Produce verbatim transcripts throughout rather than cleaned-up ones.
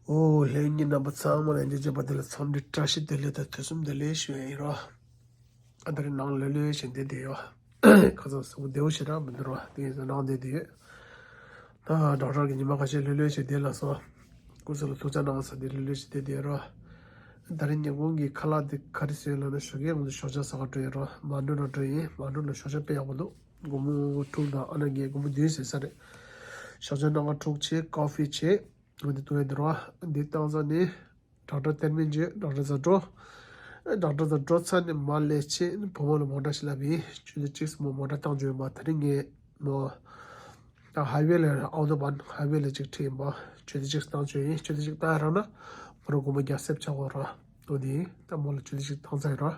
ཨོ་ལྷན་རྒྱས་རྣམ་པ་ཚང་མ་ལ་ཨེ་འཇིགས་བྱེད་པ་དེ་ལ་འཚམས་འདྲི་བཀྲ་ཤིས་བདེ་ལེགས་དང་ཐུགས་སུན་བདེ་ལེགས་ཞུ་ཡ་ཡིན་རོ། ཨ་ད་རེས་ནང་ལྷོད་ལྷོད་བྱས་བསྡད་དེ་ཡོད། ཁ་སང་གཟུགས་པོ་བདེ་བོ་ཞེ་དྲག་མི་འདུག་རོ། དེ་ཡིན་ཙང་ནང་བསྡད་དེ་ཡོད། ད་ཌོག་ཊར་གྱི་ཉི་མ་ཁ་ཤས་ལྷོད་ལྷོད་བྱས་བསྡད་ལ་སོ། སྐུ་གཟུགས་ལ་ཐུགས་ཅག་གནང་ཟེར་དེ་ལྷོད་ལྷོད་བྱས་བསྡད་དེ་ཡོད་རོ། ད་རེས་ཉིན་གུང་གི་ཁ་ལག་དེ་ག་རེ་བཟོས་ལབ་ན་ཞོགས་ཀས་ང་ཚོ་ཞོགས་ཇ་ཟ་ག་འགྲོ་ཡོད་རོ། མ་འགྲོ་ན་འགྲོ་ཡིན། མ་འགྲོ་ན་ཞོགས་ཇ་དཔེ་ཡག་པོ་འདུག་སྒོར་མོ་དྲུག་དང་ཨ་ན་ངས་སྒོར་མོ་བདུན་ཟེར་ས་རེད། ཞོགས་ཇ་སྣ་ཁ་དྲུག་བྱས། ཀོ་ཕི་བྱས། འོ་འདི་བཏུང་ཡ་འདི་རོ། འདི་བཏང་ཙང་ནི་ཌོག་ཊར་བསྟན་སྨན་བརྗོད། ཌོག་ཊར་ཚོ་འགྲོ། ཌོག་ཊར་ཚོ་འགྲོ་ཚར་ནས་མར་སླེབས་བྱས་བུ་མོ་ལ་མོ་ཊ་ཞིག་ལབ་ཡིན། ཆུ་ཚོད་གཅིག་སོང་མོ་ཊ་བཏང་བྱོས་མ། ད་རིང་ངས་མོ་ད་ཧའི་ཝེ་ལ་ཨའོ་ཏོ་བཱན་ཧའི་ཝེ་ལ་གཅིག་ཁྲིད་ཡིན་པ། ཆུ་ཚོད་གཅིག་བཏང་བྱོས་ཡིན། ཆུ་ཚོད་གཅིག་བཏང་རག་ན་མོ་ཊ་སྒོར་མོ་བརྒྱ་གསེབ་ཆག་གོ་ར། འོ་དེ་ད་མོ་ལ་ཆུ་ཚོད་གཅིག་བཏང་ཚར་ཡོད་ར།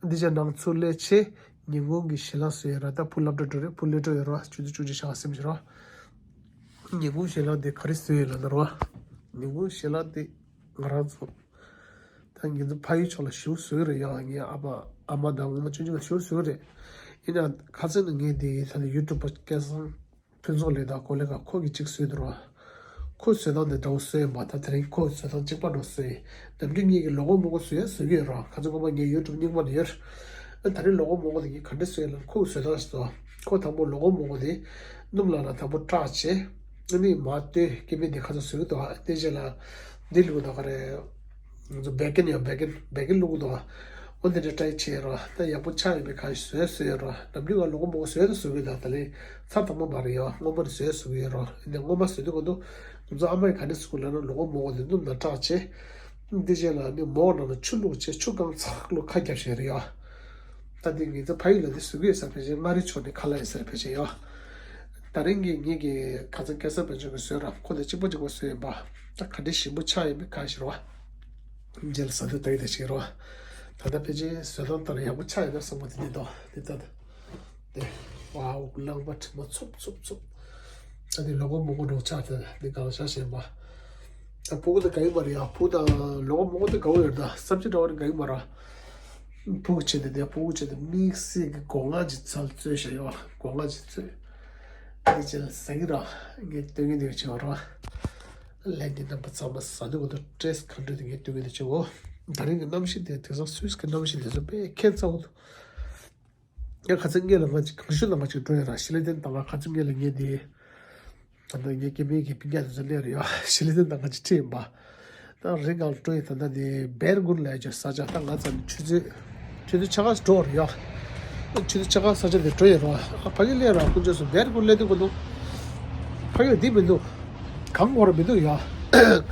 འདི་ཅག་ནང་ཚུར་སླེབས་བྱས་ཉིན་གུང་གི་ཞལ་ལག་བཟོས་ཡོད་ར། ད་བུ་སློབ་གྲྭ་འགྲོ་རེད། བུ་སླེབས་འགྲོ་ཡོད་ར། ཆུ་ཚོད་བཅུ་གཅིག་ཞག་སེམས་ཤིག་ར། ཉིན་གུང་ཞལ་ལག་དེ་ག་རེ་བཟོས་ཡོད་ལབ་ན་ར། ཉིན་གུང་ཞལ་ལག་དེ་ང་རང་ཚོ་ད་ངེད་ཚོ་ཕ་ཡུལ་ཕྱོགས་ལ་ཞེ་པོ་བཟོས་རེད་ཡ། ངའི་ཨ་ཕ་ཨ་མ་དང་ངོ་མ་ཆུང་ཆུང་ལ་ཞེ་པོ་བཟོས་རེད། ཡིན་ན་ཁ་སང་ནས་ངས་དེ་ད་ནི་ཡུ་ཊུབ་པ་སྐལ་བཟང་ཕུན་ཚོགས་ལགས་དང་ཀོ་ལེ་ག་ཁོ་གིས་གཅིག་བཟོས་འདུག་ར། ཁོ་བཟོས་སྟངས་དེ་འདྲ་བོ་བཟོས་ཡིན་པ། ད་དེ་རིང་ཁོ་བཟོས་སྟངས་གཅིག་པ་འདྲ་བོ་བཟོས་ཡིན། ནམ་རྒྱུན་ངེད་ཀྱིས་ལོ་གོ་མོ་གོ་བཟོས་ཡ་བཟོ་གི་ཡོད་ར། ཁ་སང་ངོ་མ་ངའི་ཡུ་ཊུབ་རྙིང་པ་ནས་ཡོད། ཨ་ད་རིང་ལོ་གོ་མོ་གོ་དེ་ངས་ག་འདྲ་བཟོས་ཡིན་ལབ་ན། ཁོ་བཟོས་སྟངས་ཤིག་འདུག་ཁོ་དང་པོ་ལོ་གོ་མོ་གོ་དེ་སྣུམ་ལ་ལ་དང་པོ་བཀྲག་བྱས། ཨ་ནི་མར་བཏོན། སྐྱེ་དམན་དེ་ཁ་སང་བཟོས་འདུག་དེ་རྗེས་ལ་འདི་བླུགས་འདུག་ག་རེ། ང་ཚོ་བེ་ཀན་ཡང་བེ་ཀན་བེ་ཀན་བླུགས་འདུག་འོ་འདི་འདྲ་ཊའི་བྱས་རོ། ད་ཡག་པོ་ཆགས་ཡོད་མེད་གང་ཞིག་བཟོས་བཟོས་ཡོད་རོ། ནམ་རྒྱུན་ང་ལོ་གོ་མོ་གོ་བཟོས་དང་བཟོ་གི་ཡོད། ད་ད་ལན་ཚར་དང་པོ་མ་རེད་ཡ། སྔོན་མ་ནས་བཟོས་བཟོ་གི་ཡོད་རོ། ཡིན་ནའི་སྔོན་མ་བཟོས་དུས་གོ་འདུག་ང་ཚོ་ཨ་མའི་ག་འདྲ་བཟོ་གི་ལབ་ན་ལོ་གོ་མོ་གོ་དེ་སྣུམ་ནང་བཀྲག་བྱས། འདི་རྗེས་ལ་ནི་མོག་ནང་ལ་ཆུ་བླུགས་བྱས། ཆུ་བཀང་ཚར་ལོ་ཁ་རྒྱབ་བྱས་རེད་ཡ། ད་འདི་ངེད་ཚོ་ཕ་ཡུལ་ལ་འདི་བཟོ་གི་ཡོད་ས་ཕལ་ཆེར་མངའ་རིས་ཕྱོགས་ནས་ཁ་ལག་ཡོད་ས་རེད་ཕལ་ཆེར་ཡ། ད་རིང་གི་ངེད་ཀྱི་ཁ་སང་སྐལ་བཟང་དཔལ་འབྱོར་གྱིས་བཟོས་ར། ཁོ་དང་གཅིག་པ་གཅིག་པ་བཟོས་ཡིན་པ། ད་ག་འདྲའི་ཞིམ་པོ་ཆགས་ཡོད་མེད་གང་ཞིག་རོ། རྗེས་ལ་ཟ་དུས་ལྟ་གི་ད་ཞིག་རོ། ད་ལྟ་ཕལ་ཆེར་བཟོས་སྟངས་ལྟར་ཡག་པོ་ཆགས་ཡོད་ན་བསམ་པ་དེ་འདི་འདུག་འདི་ལྟ་ད། དེ། ཝའོ། རླངས་པ་དྲི་མ་འཚུབ་འཚུབ་འཚུབ། ད་དེ་ལོ་གོ་མོ་གོ་འདྲ་ཆགས་ཏེ་འདི་གང་ཤ་ཞེན་པ། ད་ཕྲུ་གུ་དེ་ག་ཡིན་པ་རེད་ཡ། ཕྲུ་གུ་དང་ལོ་གོ་མོ་གོ་དེ་ག་བོ་ཡོད་ད། སབ་ཇི་འདྲ་བ་རེད་ག་ཡིན་པ་ར། ཕྲུ་གུ་བྱས་ཏེ་དེ་ཕྲུ་གུ་བྱས་ཏེ་དམིགས་བསལ་གྱི་སྒོ་ང་ཅིག་ཚལ་བཙོས་བཞག་ཡོད། སྒོ་ང་ཅིག་བཙོས། དེ་རྗེས་ལ་ཟ་གི་ར། ངས་སྟོན་གི་འདུག་བྱས་པ་ར། ལྷན་རྒྱས་རྣམ་པ་ཚང་མ་ཟ་དུས་གོ་ཏོ་སྟྲེས་ག་འདྲ་དེ་ངས་སྟོན་གི་འདུག་བྱས་འོ། ད་རིང་གི་གནམ་གཤིས་དེ་དེང་སང་སུད་སི་གི་གནམ་གཤིས་དེ་ཚོ་དཔེ་ཁྱད་མཚར་པོ་འདུག་ཡང་ཁ་སང་ངེད་ལ་ང་ཅིག་གངས་ཤུད་ལ་ང་ཅིག་འགྲོ་ཡོད་ར། ཤི་ལི་ཏན་དང་ང་ཁ་སང་ངེད་ལ་ངེད་དེ། ད་ལྟ་ངེད་སྐྱེ་དམན་གྱི་སྤུན་ཀྱག་དེ་ཚོ་སླེབས་རེད་ཡ། ཤི་ལི་ཏན་དང་ང་ཅིག་ཁྲིད་ཡིན་པ། ད་རི་སྒང་ལ་འགྲོ་ཡི། ད་ལྟ་དེ་བེར་གུན་ལ་ཡ་ཅིག་ས་ཆ་ད་ང་ཚ་ནི་ཆུ་ཚོད་ཆུ་ཚོད་ཕྱེད་ཀ་འགྲོ་རེད་ཡ། ཆུ་ཚོད་ཕྱེད་ཀ་ས་ཆ་དེ་འགྲོ་ཡོད་ར། ཨ་ཕ་གི་སླེབས་ར་ཁོང་ཚོས་སུ་བེར་གུན་སླེབས་དུས་གོ་འདུག་ཕ་གི་འདི་མི་འདུག་གངས་འོར་མི་འདུག་ཡ།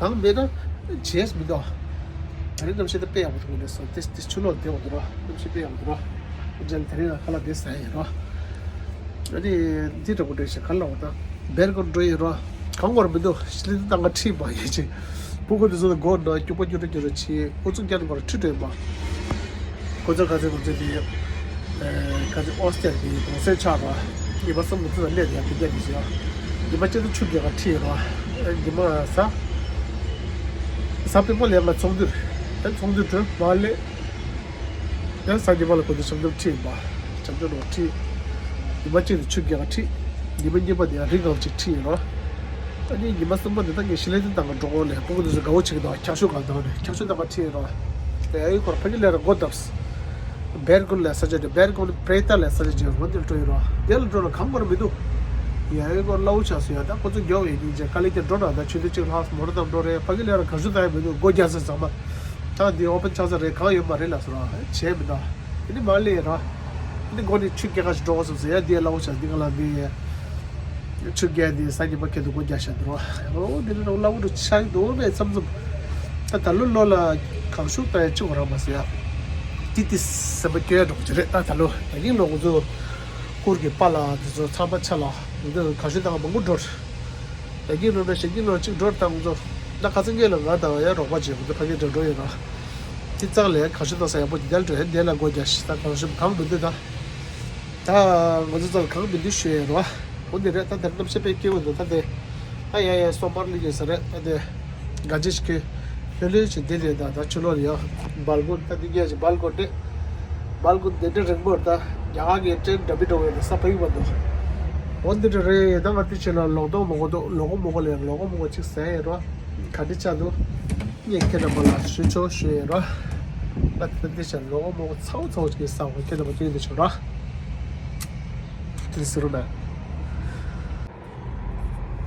གངས་མེད་ན་བྱས་མི་འདུག་ད་རིང་གནམ་གཤིས་ད་དཔེ་ཡག་པོ་འདུག་ལས་སོང་། དེ་དེ་ཆུ་ལོག་བདེ་བ་འདུག་ར། གནམ་གཤིས་དཔེ་ཡག་པོ་འདུག་ར། ཁོ་ཚོ་ལ་དེ་རིང་ལ་ཁ་ལག་དེ་ཟ་ཡིན་ར། ཨ་ནི་འདི་འདྲ་པོ་འདྲ་ཞིག་ག་ལ་བ་ད་བེར་གོར་འགྲོ་ཡིན་ར། གངས་འོར་མི་འདུག་ཤི་ལི་ཏན་ང་ཁྲིད་པ་ཡིན་ཅིག་ཕྲུ་གུ་དེ་ཚོ་ལ་མགོ་ན་སྐྱུག་པ་སྐྱུག་ར་སྐྱུག་ར་བྱས། ཨུ་ཚུགས་རྒྱག་ནས་མར་ཁྲིད་འགྲོ་ཡིན་པ། ཁོ་ཚོ་ག་ཚོད་ཁོ་ཚོ་དེ། ཨེ། ག་ཚོད་ཨོ་སྟེར་གྱི་གུང་སེང་ཆགས་པ། ཉི་མ་གསུམ་གུང་སེང་ལ་སླེབས་ཡ་དེ་འདྲ་མི་ཤེས་ཡ། ཉི་མ་གཅིག་ཏུ་ཆུ་རྒྱག་ག་ཁྲིད་ར། ཨེ། ཉི་མ་གཟའ། གཟའ་སྤེན་པ་ལ་ཡང་ང་ཚོགས་འདུར། ཨེ། ཚོགས་འདུར་འགྲོ་མ་སླེབས། ཡང་གཟའ་ཉི་མ་ལ་ཁོ་ཚོ་བྱང་ཆུབ་ཁྲིད་པ། བྱང་ཆུབ་ལ་ཁྲིད། ཉི་མ་གཅིག་ཏུ་ཆུ་རྒྱག་ག་ཁྲིད། ཉི་མ་གཉིས་པ་དེ་ཡང་རི་སྒང་ཅིག་ཁྲིད་ཡིན་ར། ཨ་ནི་ཉི་མ་གསུམ་པ་དེ་ད་ངས་ཤི་ལི་ཏན་དང་འགྲོ་གོ་ལས་ཕྲུ་གུ་དེ་ཚོ་དགའ་བོ་བྱེད་ཀྱི་འདུག་ཁྱག་ཤུད་གང་བཏང་ནས་ཁྱག་ཤུད་དང་ཁྲིད་ཡིན་ར། ཡ་ཡི་སྐོར་ཕ་གི་ལས་ར་སྒོ་བརྡབས། བེར་གུན་ལ་ས་ཆ་དེ་བེར་གུན་པྲེ་ཏ་ལ་ས་ཆ་ཅིག་ཡོད་ར། འདིར་འགྲོ་ཡིན་ར། དེ་ལ་འགྲོ་ན་གངས་འོར་མི་འདུག་ཡ་ཡི་སྐོར་སླ་བོ་ཆགས་སོང་ཡ། ད་ཁོ་ཚོ་མགྱོགས་ཡིན་ཉིན་བྱས་དཀའ་ལས་ཀྱང་འགྲོ་ན་ད་ཆུ་ཚོད་གཅིག་ལྷག་མོ་ཊ་བཏང་འགྲོ་རེད། ཕ་གི་ལས་ར་གངས་ཤུད་བཏང་ཡ་མི་འདུག་སྒོ་རྒྱག་ས་ཚང་མ། ད་འདི་ཨོ་པན་ཆགས་ས་རེད། གངས་ཡོད་མ་རེད་ལབ་སོང་ར། བྱས་མི་འདུག་དེ་ནི་མ་སླེབས་ར། དེ་ནི་སྒོ་ནས་ཆུ་རྒྱག་ག་ཞིག་འགྲོ་དགོས་བསམ་ཟེར་ཡ། འདི་སླ་བོ་ཆགས། འདི་ག་ལ་འདི་ཆུ་རྒྱག་འདི་གཟའ་ཉི་མ་ཁེལ་དུ་སྒོ་རྒྱག་བཞག་འདུག་ར། ཨོ་འདི་ནི་སླ་བོ་འདྲ་ཆགས་འདུག་པས་མཚམས་མཚམས། ད་ད་ལོ་ལོ་ལ་གངས་ཤུད་བཏང་ཡ་གཅིག་རང་མ་ཟེར་ཡ། ཏི་ཏི་སེམས་པ་སྐྱོ་ཡ་འགྲོ་གི་རེད། ད་ད་ལོ་ད་གིན་ལོ་ང་ཚོ་སྐོར་གྱི་པཱ་ལགས་དེ་ཚོ་ཚང་མ་ཆ་ལ་འདི་གངས་ཤུད་བཏང་མང་པོ་འགྲོ་རེད། ཡ་གིན་ལོ་ན་ཞེ་གིན་ལོ་གཅིག་འགྲོ་དང་ཚོ། ད་ཁ་སང་ངེད་ལ་ང་དང་ཡ་རོགས་པ་བྱེད་དགོས་འདུག་ཕ་གི་འགྲོ་འགྲོ་ཡོད་ན། དེ་ཙང་ལས་གངས་ཤུད་བཏང་ས་ཡག་པོ་འདི་འདྲ་འགྲོ་ཡ། འདི་ལ་སྒོ་རྒྱག་ཤི། ད་གངས་ཤུད་གངས་མི་འདུག་ད། ད་ང་ཚོ་ཙང་གངས་མི་འདུག་ཞུ་ཡ་རོ། འོ་འདི་རེད། ད་དེར་གནམ་གཤིས་དཔེ་སྐྱིད་པོ་འདུག་ད་དེ། ད་ཡ་ཡ་སོ་པར་ལི་ཡོད་ས་རེད། ད་དེ་ག་ཅི་ཞིག་གི་ལྷོད་ལྷོད་ཅིག་འདི་རེད། ད་ད་ཕྱི་ལོགས་ལ་ཡ་སྦལ་ཀོན། ད་འདི་ངས་ཅིག་སྦལ་ཀོན་རེད། སྦལ་ཀོན་འདི་འདྲ་རིང་པོ་རེད། ད་རྒྱ་གར་གྱི་ཊེན་འདྲ་མི་འདྲ་བོ་ཡོད་ན་ས་ཕ་གི་མ་འདུག་འོ་འདི་འདྲ་རེད། ད་ང་འདི་བྱས་ན་ལོག་གཏོང་མང་པོ་འདུག་ལོ་གོ་མོ་གོ་ལས་ལོ་གོ་མོ་གོ་གཅིག་ཟས་ཡིན་རོ། ག་འདྲ་ཆགས་འདུག་ངས་ཁྱེད་རྣམ་པ་ལ་ཞུ་ཆོག་ཞུ་ཡིན་རོ། ང་འདི་བྱས་ན་ལོ་གོ་མོ་གོ་ཚ་བོ་ཚ་བོ་ཅིག་ཟ་བ་ཁྱེད་རྣམ་པ་སྟོན་འདི་ཆོག་རོ། དེ་ཟེར་རོ་ན།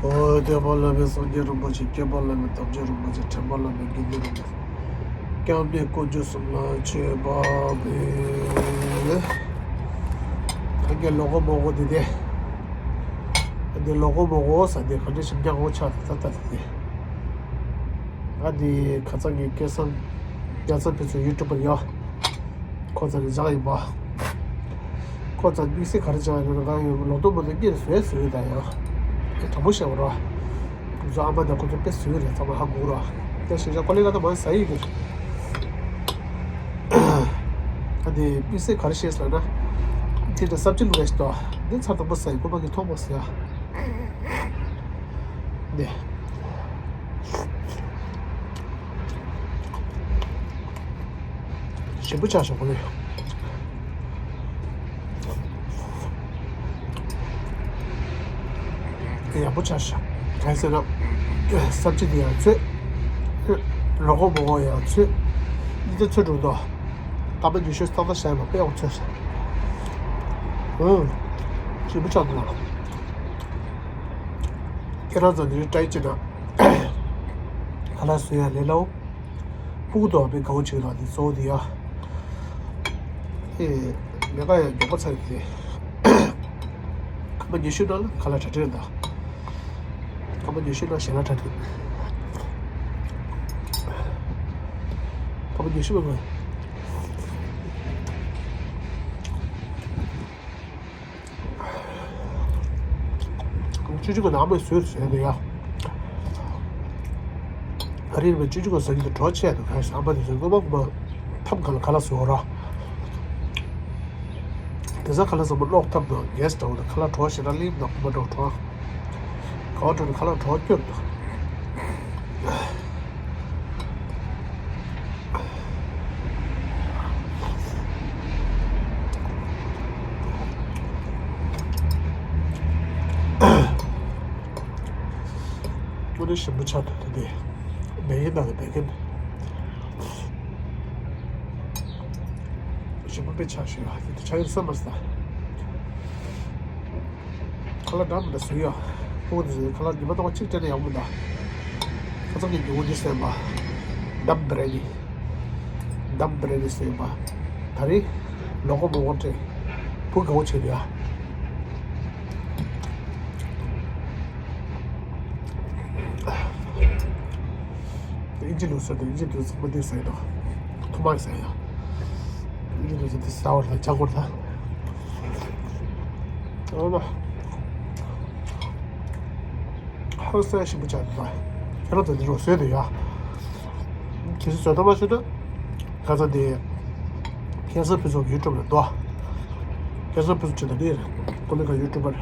ཨོ་བསྟན་པ་བླ་མེད་སངས་རྒྱས་རིན་པོ་ཆེ། སྐྱེས་པ་བླ་མེད་དམ་ཆོས་རིན་པོ་ཆེ། དྲན་པ་བླ་མེད་དགེ་འདུན་རིན་པོ་ཆེ། སྐྱབས་གནས་དཀོན་མཆོག་གསུམ་ལ་མཆོད་པ་འབུལ། ད་གིན་ལོ་གོ་མོ་གོ་འདི་དེ། འདི་ལོ་གོ་མོ་གོ་ཟ་དེ་ག་འདྲ་ཞིམ་རྐྱང་གོ་ཆགས་ད་ད་ད་དེ། ཨ་འདི་ཁ་ཚང་གི་སྐལ་བཟང་རྒྱ་ཚ་ཕུན་ཚོགས་ཡུ་ཊུབ་པར་ཡོད། ཁོ་ཚ་གི་བཞག་ཡིན་པ། ཁོ་ཚ་དམིགས་བསལ་ག་རེ་བྱ་ཡོད་ན་ང་ཡོད་ལོ་ཏོག་མ་གཏོགས་སྙེར་བཟོས་བཟོས་ད་ཡང་། དྲང་པོ་བཤད་པ་ར། ཁོ་ཚོ་ཨ་མ་དང་ཁོ་ཚོ་དཔེ་བཟོས་རེད། ཚང་མ་ཧ་གོ་ར། དེ་ཞེས་བྱ་ཀོ་ལེ་ག་ད་མ་ཟ་ཡི་གི། ཨ་དེ་དམིགས་བསལ་ག་རེ་བཤད་ཟེར་ན། དེ་འདྲ་སབ་ཅི་ལུག་རེ་ཞིག་ཏོ། འདི་ཚར་དང་པོ་ཟ་ཡི་ཀོ་མ་གི་ཐོག་མ་ཟ་ཡ། འདི། ཞིམ་པོ་ཆགས་ཤག་པོ་ལེ། ཡག་པོ་ཆགས་ཤག་གང་ཟེར་ན། སབ་ཅི་དེ་ཡང་ཚོད། ལོ་གོ་མོ་གོ་ཡང་ཚོད། འདི་ཚོད་འགྲོ་འདུག་སྐར་མ་ཉི་ཤུ་ཏག་ཏག་བཞག་ཡོད་པ་དཔེ་ཡག་པོ་ཚོད་ཤག་ཨང་། ཞིམ་པོ་ཆགས་འདུག་ཁྱེད་རང་ཚོ་འདི་རིགས་ཊ་རའི་བྱེད་ན། ཁ་ལག་བཟོ་ཡ་ལས་སླ་པོ། ཕྲུ་གུ་དང་དཔེ་དགའ་བོ་བྱེད་ལ་དེ་གཙོ་བོ་དེ་ཡ། ཨེ། མེ་ཀ་ཡང་མགྱོགས་པོ་ཚར་གི་རེད། སྐར་མ་ཉི་ཤུ་ནང་ལ་ཁ་ལག་གྲ་སྒྲིག་རེད་ད། སྐར་མ་ཉི་ཤུ་ནང་ཞལ་ལག་གྲ་སྒྲིག་སྐར་མ་ཉི་ཤུ་མ་དགོས། བཅུ་གཅིག་གི་ནང་མ་བཟོས་བཟོས་འདུག་ཡ། ཨ་རིར་བའི་བཅུ་གཅིག་གི་ཟ་གི་དུ་གྲོགས་བྱས་འདུག་ག་ཨམ་པ་དེ་ཚོས་ངོ་མ་ངོ་མ་ཐབ་གང་ལ་ག་ལ་བཟོ་ར། དེ་ཚ་ག་ལ་བཟོ་མ་གློག་ཐབ་དང་གེ་སི་འདྲ་བོ་དང་ག་ལ་གྲོགས་བྱེད་ན་ལིབ་དང་ཁུ་མ་འདྲ་བོ་གྲོགས། ག་བ་འགྲོ་ནས་ཁ་ལག་གྲོགས་སྐྱོར་དུ། དངོས་གནས་ཞིམ་པོ་ཆགས་འདུག་དེ་དེ། བད་ཀན་དང་བད་ཀན། ཞིམ་པོ་དཔེ་ཆགས་ཤིག་ཨ་དེ་དེ་ཆགས་ཡོད་བསམ་པ་ས། ཁ་ལག་འདྲ་མི་འདྲ་བཟོས་ཡོད། ཕྲུ་གུ་དེ་ཚོས་ཁ་ལག་ཉི་མ་རྟག་པར་གཅིག་སྤྲད་ན་ཡག་པོ་མི་འདུག་ཁ་སང་གི་མྱུ་གུ་འདི་ཟེར་བ། ཌམ་བྷི་རི་ཡ་ནི། ཌམ་བྷི་རི་ཡ་ནི་ཟེར་བ། ད་རེས་ལོ་གོ་མོ་གོ་སྤྲད། བུ་དགའ་བོ་བྱེད་འདུག་ཡ། དབྱིན་ཇི་ལུགས་སྲོལ་དང་དབྱིན་ཇི་དུས་ཚང་མ་འདི་ཟེར་དང་། ཐོག་མར་ཟེར་ཡང་། དབྱིན་ཇི་དུས་ཚང་འདི་ཟ་བར་ལ་ཇ་གོར་ལ། ཨོ་མ། ཧང་སང་ཞིམ་པོ་ཆགས་འདུག་ཁྱེད་རང་ཚོ་འདི་རུ་བཟོས་འདུག་ཡ། གལ་སྲིད་བཟོས་ཐུབ་མ་བྱུང་ན། ཁ་ཚ་འདི། ཁ་སང་ཕུན་ཚོགས་ཡུ་ཊུབ་ལ་འདུག་ཁ་སང་ཕུན་ཚོགས་ཁྲིད་ད་འདི་རེད། ཀོ་ལི་ག་ཡུ་ཊུབ་པར།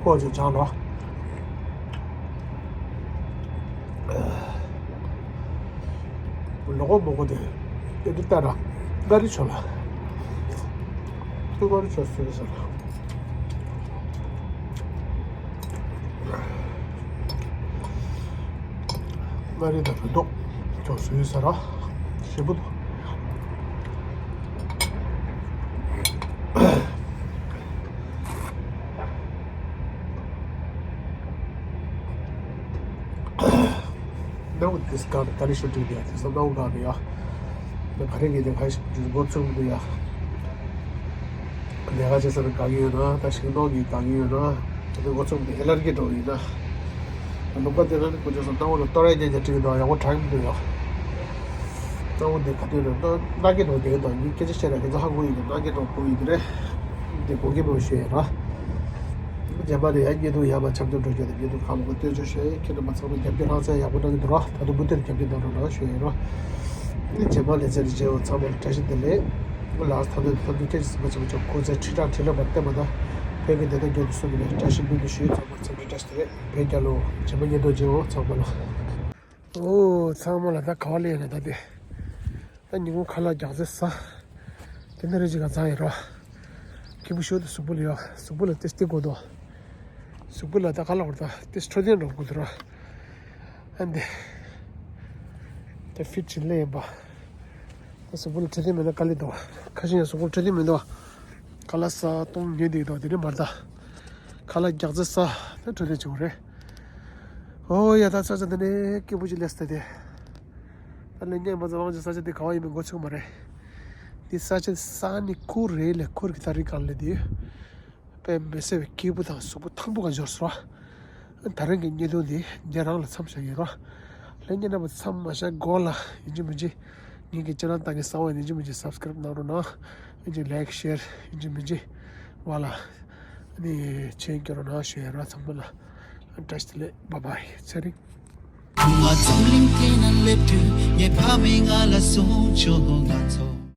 ཁོ་ཚོས་སྦྱངས་ལོ། ལོ་གོ་མོ་གོ་དེ། དེ་འདི་ལྟར། མངའ་རིས་ཕྱོགས་ལ། མངའ་རིས་ཕྱོགས་སུ་རེད་ཟེར། མངའ་རིས་དང་བོད་ཐོག་ཕྱོགས་སུ་ཡོད་ཟེར་ར། ཞེ་པོ་འདུག་སྣང་བ་དེ་སྐབས་ད་ནི་ཤོད་དུས་དེ་དེ་ཚོ་སྣང་བ་གང་རེད་ཡ། ད་ག་རེ་གི་དེ་ག་ཞིག་འགོ་ཚུགས་འདུག་ཡ། ལས་ཀ་བྱེད་ས་ནས་དགའ་གི་ཡོད་ན། ད་ཤིང་ཏོག་གི་དགའ་གི་ཡོད་ན། ད་དེ་འགོ་ཚུགས་འདུག་ཨེ་ལར་གི་འགྲོ་ཡིན་ན། ད་ལུང་པ་དེ་ན་ནི་ཁོ་ཚོ་སྣང་བ་ལ་གཏོར་ཡ་ཉན་ཉན་བྲིས་འདུག་ཡག་པོ་དྲན་གི་འདུག་ཡ། སྣང་བ་དེ་ག་དུས་ན་སྣང་གི་འགྲོ་དེ་དང་ཡིན་སྐད་ཆ་བཤད་ན་ཁྱེད་ཚོ་ཧ་གོ་ཡིན་གི་སྣང་གི་འགྲོ་གོ་ཡིན་གི་རེད། དེ་གོ་གི་མོ་ཤེས་ཡ་ར། རྗེས་མ་ནས་ཡང་བརྙན་ཐུང་ཡར་མར་འཆམ་འཆམ་འགྲོ་རྒྱུ་དང་བརྙན་ཐུང་ཁག་མང་པོ་སྟོན་ཆོག་ཤེས། ཁྱེད་རྣམ་པ་ཚང་མས་རྒྱབ་སྐྱོར་ཧང་སང་ཡག་པོ་གནང་གི་འདུག་ར། ད་དུང་མུ་མཐུད་རྒྱབ་སྐྱོར་གནང་རོགས་གནང་ཞུ་ཡ་ཡིན་ར། རྗེས་མ་ལས་ཚན་རེ་བྱས་འོ་ཚང་མ་ལ་བཀྲ་ཤིས་བདེ་ལེགས། ལགས་ཐ་དད་ཐ་དད་ཁྱེད་ཀྱི་སེམས་པ་ཆེན་པོ་ཆོག་ཁོ་ཚོའི་ཁྲི་ཕྲག་ཁྲི་ལ་བར་བལྟས་མ་ད། བོད་ཀྱི་བདེ་ཐང་རྒྱུན་དུ་སྲུང་གི་ལས་བཀྲ་ཤིས་སྨོན་འདུན་ཞུ། ཚང་མ་འཚམས་འདྲི་བཀྲ་ཤིས་བདེ་ལེགས། བོད་རྒྱལ་ལོ། རྗེས་མ་བརྙན་ཐུང་མཇལ་འོ་ཚང་མ་ལ། ཨོ་ཚང་མ་ལ་ད་ག་བ་ལས་ཡིན་ན་ད་དེ། ད་ཉིན་གུང་ཁ་ལག་རྒྱག་ཚེ་ཟ། དེ་འདྲ་རེ་ཅིག་ག་ཚང་ཡིན་རོ། སྐྱིད་པོ་ཤོར་དུས་གཟུགས་པོ་ལ་ཡ། གཟུགས་པོ་ལ་ཏེ་སྟེ་དགོས་དོ། གཟུགས་པོ་ལ་ད་ག་ལ་བར་ད་ཏེ་འཕྲོད་བསྟེན་འགྲོ་དགོས་དུ་ར། ཨ་འདི། ད་ཕིཊ་བྱེད་ལེ་ཡིན་པ། ད་གཟུགས་པོ་ལ་འཕྲོད་བསྟེན་མེད་ན་དཀའ་ལས་འདུག་ཁ་ཤས་ཡང་གཟུགས་པོ་ལ་འཕྲོད་བསྟེན་མི་འདུག་ཁ་ལག་ཟ་སྟོང་ཉལ་བསྡད་འདུག་དེ་འདྲ་མ་རེད་ད། ཁ་ལག་རྒྱགས་ཙེ་ཟ་ད་འཕྲོད་བསྟེན་བྱེད་དགོས་རེད། ཨོ་ཡ་ད་ས་ཆ་འདི་ནས་སྐྱིད་པོ་ཅིག་སླེབས་ཏེ་དེ། ད་ལན་ཉན་པ་ཚོ་དབང་ཆེ་ས་ཆ་འདི་ག་བ་ཡིན་མིན་མགོ་ཚོད་མ་རེད། འདི་ས་ཆ་ས་ནི་ཁུར་རེད་ལས་ཁུར་གི་ད་རིག་གང་ལས་འདི། དཔེ་མི་སྲིད་པའི་སྐྱིད་པོ་དང་གཟུགས་པོ་ཐང་པོ་ག་འབྱོར་སོང་། ད་རིང་གི་བརྙན་ཐུང་འདི་འདི་རང་ལ་མཚམས་བཞག་ཡིན་རོགས། ལྷན་རྒྱས་རྣམ་པ་མཚམས་མ་བཞག་གོ་ལ་ཡིན་གཅིག་མིན་གཅིག་ངེད་ཀྱི་ཅེ་ནལ་ལྟ་མཁན་གསར་པ་ཡིན་གཅིག་མིན་གཅིག་སབ་སི་ཀ་རེབ་གནང་རོགས་གནང་། ཡིན་གཅིག་ལའིག་ཤེར་ཡིན་གཅིག་མིན་གཅིག་བ་ལ་ནི་མཆན་སྐྱོན་རོགས་གནང་ཞུ་ཡ་རོགས། ཚང་མ་ལ་བཀྲ་ཤིས་བདེ་ལེགས། བཱའི་བཱའི། ཚེ་རིང་། ང་འཛམ་གླིང་སྟེང་ན་སླེབས་དུས་ངའི་ཕ་མས་ང་ལ་གསུངས་བྱུང་ང་ཚོ།